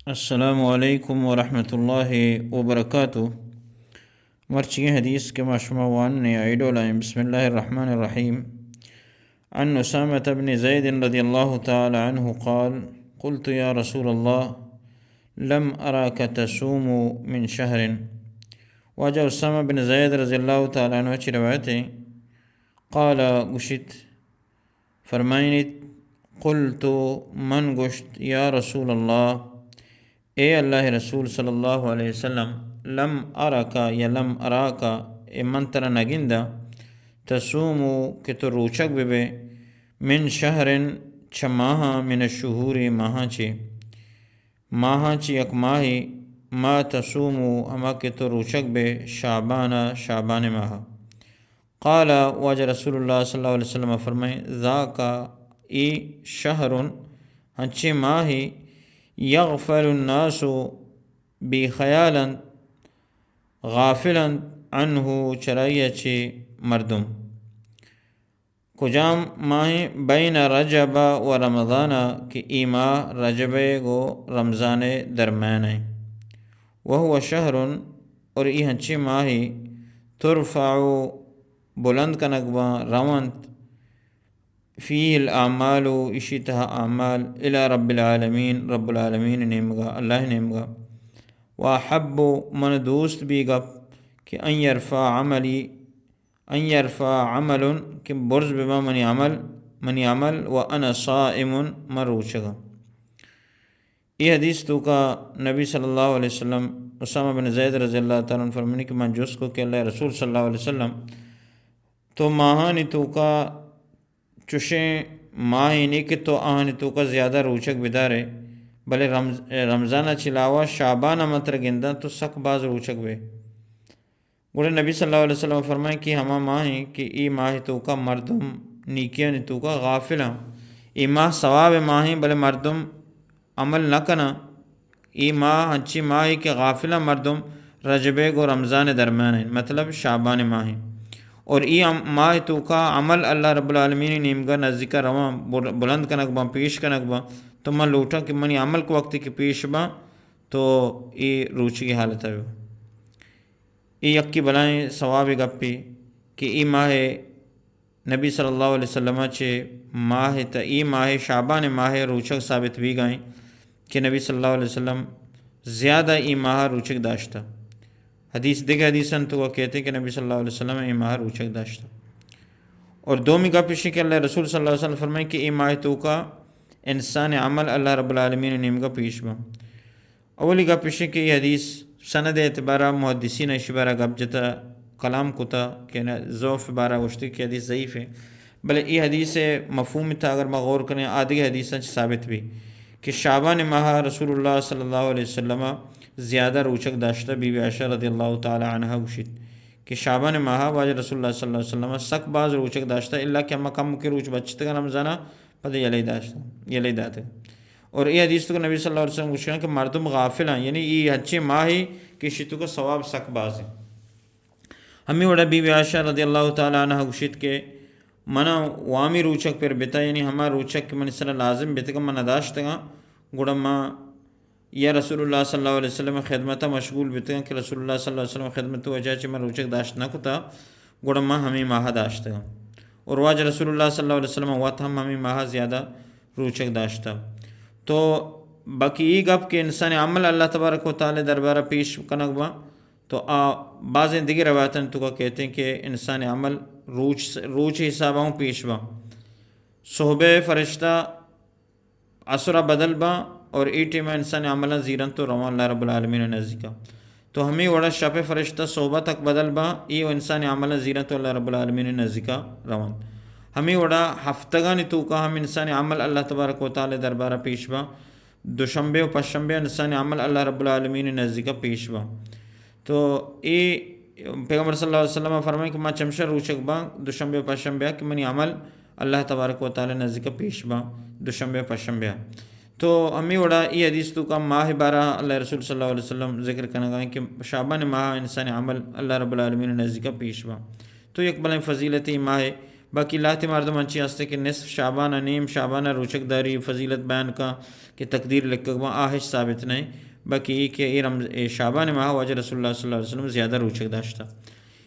السلام علیکم ورحمۃ اللہ وبرکاتہ۔ مرچیگیں حدیث کہ ما شما واننے، آئی ڈولا ایں۔ بسم اللہ الرحمن الرحیم۔ عن اسامة بن زید رضی اللہ تعالی عنہ قال: قلت یا رسول اللہ، لم اراک تصوم من شہر۔ واجہ اسامہ بن زید رضی اللہ تعالی عنہ چی روایت ایں۔ قال، گوشیت، فرمائینیت، قلت، من گوشت، یا رسول اللہ، اے اللہ رسول صلی اللہ علیہ وسلم، لم ارک یا لم اراک، اے من ترا نگنداں، تصوم، کہ تو روچگ ببے، من شہر، چہ ماہاں، من الشہور، ماہاں چے، ماہاں چہ یک ماہے، ما تصوم، ہما کہ تو روچگ بے، شعبان، شعبان ماہ۔ قال، واجہ رسول اللہ صلی اللہ علیہ وسلم فرمائیں، ذاک، اے شہر، ہنچیں ماہے، یغفل الناس، بے خیال انت، غافل انت، عنہ، چرائی چے مردم۔ کجام ماہیں؟ بین رجب و رمضان، کہ ای ماہ رجب گو رمضان درمیان ایں۔ وهو شهر، اور ای ہنچیں ماہے، ترفع، بلند کنگ باں، رونت، فيه الاعمال، اشی تہا اعمال، الى رب العالمین، رب العالمین نیمگا، اللہ نیمگا۔ واحب، من دوست بی گپ، کہ ان يرفع عملی، ان يرفع عمل، کہ برز ببا منی عمل، منی عمل، وانا صائم، من روچگا۔ ای حدیث توکا نبی صلی اللہ علیہ وسلم، اسامہ بن زید رضی اللہ تعالی عنہ فرمانی کہ من جست کو کہ اللہ رسول صلی اللہ علیہ وسلم، تو ماہانی توکا چوشیں ماہے نے کہ تو آہانی توکا زیادہ روچگ بدارے، بلے رمض-، رمضان چہ علاوہ شعبان من ترا گنداں تو سک باز روچگ بے۔ گڑا نبی صلی اللہ علیہ وسلم فرمائیں کہ ہما ماہیں کہ ای ماہ توکا مردم نیکیانی توکا غافلاں۔ ای ماہ ثواب ماہیں، بلے مردم عمل نہ کناں۔ ای ماہ ہنچی ماہی کہ غافلاں مردم، رجب گو رمضان درمیان ہیں، مطلب شعبان ماہیں۔ اور ای ام-، ماہ توکا عمل اللہ رب العالمین نیمگا نزدیکا رواں، بل-، بلند کنگ باں، پیش کنگ باں۔ تو من لوٹاں کہ منی عمل کو وقتی کہ پیش باں تو ای روچگی حالت ہے۔ اے یکے بلاہیں ثوابے گپے کہ اے ماہ نبی صلی اللہ علیہ وسلم ءَ چہ ماہ تا اے ماہ شعبان ماہ روچگ ثابت بیگا ایں کہ نبی صلی اللہ علیہ وسلم زیادہ اے ماہ روچگ داشتہ۔ حدیث، دگہ حدیثاں توکا کئیت کہ نبی صلی اللہ علیہ وسلم اے ماہ روچگ داشتہ۔ اور دومی گپ ایشی کہ اللہ رسول صلی اللہ علیہ وسلم فرمائیں کہ اے ماہ توکا انسان عمل اللہ رب العالمین نیمگا پیش باں۔ اولی گپ ایش کہ اے حدیث سند اعتبارا محدثین ایشی بارا گپ جتا، کلام کتا کہ نہ، ضعف بارا گوشتی کہ حدیث ضعیف ہے، بلے اے حدیث مفہوم تا اگر ما غور کنیں، آدگہ حدیثاں چہ ثابت بی کہ شعبان ماہ رسول اللہ صلی اللہ علیہ وسلم زیادہ روچگ داشتہ۔ بی بی عائشہ رضی اللہ تعالی عنہا گوشیت کہ شعبان ماہ واجہ رسول اللہ صلی اللہ علیہ وسلم سک باز روچگ داشتہ، الا کہ ہما کم کہ روچ بچتگا رمضانا پد یلے داشت، یلے داتگ۔ اور اے حدیث تو نبی صلی اللہ علیہ وسلم گوشتگ کہ مردم غافل ہیں، یعنی اے ہنچیں ماہے کہ ایشی توکا ثواب سک باز ہیں۔ ہمیں وڑا بی بی عائشہ رضی اللہ تعالی عنہا گوشیت کہ منا وامی روچگ پر بتا، یعنی ہما روچگ کہ منی سرا لازم بتگا من نداشتگا، گڑا ما یا رسول اللہ صلی اللہ علیہ وسلم خدمت مشغول بتگا کہ رسول اللہ صلی اللہ علیہ وسلم خدمت وجہ چہ من روچگ داشت نہ کتا۔ گڑا ما ہمے ماہ داشتگ۔ اور واجہ رسول اللہ صلی اللہ علیہ وسلم وت ہم ہمے ماہ زیادہ روچگ داشتہ۔ تو باقی اے گپ کہ انسان عمل اللہ تبارک و تعالی دربارہ پیش کنگ با، تو آ بازیں دیگر روایتاں توکا کئیت کہ انسان عمل روچ، روچ حسابا ہوں پیش با۔ صحبے فرشتہ عصرا بدل باں اور اے ٹیما انسان عملاں زیرنت و رواں اللہ رب العالمین نزدیکا۔ تو ہمے وڑا شپ فرشتہ صحبا تک بدل باں، اے و انسان عملاں زیرنت و اللہ رب العالمین نزدیکا روانت۔ ہمے وڑا ہفتگانی توکا ہم انسان عمل اللہ تبارک و تعالی دربارا پیش باں۔ دوشنبے و پشنبے انسان عمل اللہ رب العالمین نزدیکا پیش باں۔ تو اے پیغمبر صلی اللہ علیہ وسلم فرمائیں کہ ما چمشہ روچگ باں دوشنبے و پشنبے کہ منی عمل اللہ تبارک و تعالی نزدیک پیش باں دوشنبے و پشنبے۔ تو ہمے وڑا اے حدیث توکا ماہ بارہ اللہ رسول صلی اللہ علیہ وسلم ذکر کنگا ایں کہ شعبان ماہ انسان عمل اللہ رب العالمین نزدیک پیش باں۔ تو یک بلائیں فضیلت اے ماہ باقی لہتے مردم انچیں ہستیں کہ نصف شعبان ءَ، نیم شعبان ءَ روچگ داری فضیلت بیان کن کہ تقدیر لکھگ باں، آ ہچ ثابت نہ ایں۔ باقی اے کہ اے رمض-، اے شعبان ماہ واجہ رسول اللہ صلی اللہ علیہ وسلم زیادہ روچگ داشتہ۔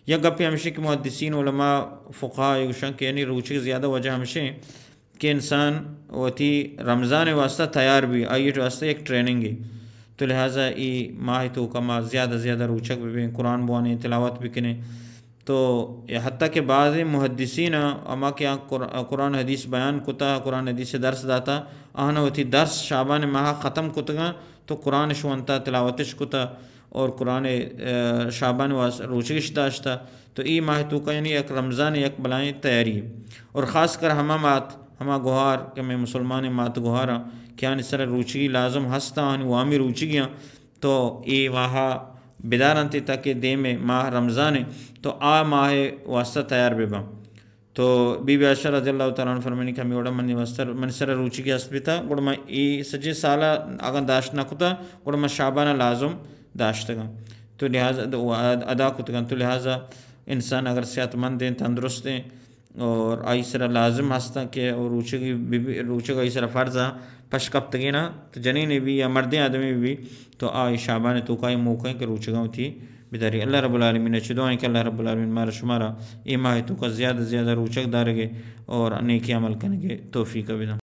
یک گپے ہمشی کہ محدثین، علماء، فقہا اے گوشن کہ یعنی روچگ زیادہ وجہ ہمشی کہ انسان وتی رمضان واسطہ تیار بی، آئی واسطہ یک ٹریننگے۔ تو لہذا اے ماہ توکا ما زیادہ زیادہ روچگ ببیں، قرآن بوانیں، تلاوت بکنیں۔ تو حتیٰ کہ بعض محدثین ہما کہ آ قر-، قرآن حدیث بیان کتا، قرآن حدیث درس داتا، آہاں وتی درس شعبان ماہ ختم کتگاں، تو قرآنش ونتا، تلاوتش کتا اور قرآن، آ، شعبان واس-، روچگش داشتا۔ تو اے ماہ توکا یعنی یک رمضان یک بلائیں تیاری۔ اور خاص کر ہما مات، ہما گوہار کہ میں مسلمان مات گوہاراں کہ آنی سر روچگی لازم ہستا، آنی وامی روچگیاں، تو اے ماہ بدارنت تاکہ دیم ماہ رمضان، تو آ ماہ واسطہ تیار بباں۔ تو بی بی عائشہ رضی اللہ تعالیٰ عنہ فرمانی کہ ہمیں وڑا منی واسطہ، منی سر روچگی است بیتا، گڑا من اے سجیں سالا اگاں داشت نہ کتا، گڑا من شعبان لازم داشتگاں۔ تو لہذا ادا کتگاں۔ تو لہذا انسان اگر صحت مند ہیں، تندرست ہیں اور آئی سر لازم ہستاں کہ روچگی بی بی، روچگ آئی سر فرض آ، پش کپتگینا، تو جنین بی یا مردیں آدمی بی، تو آئی شعبان توکا اے موقع ہیں کہ روچگاں وتی بداری۔ اللہ رب العالمین چہ دعائیں کہ اللہ رب العالمین مارا شمارا اے ماہ توکا زیادہ زیادہ روچگ دارگے اور نیکی عمل کنگے توفیق بدن۔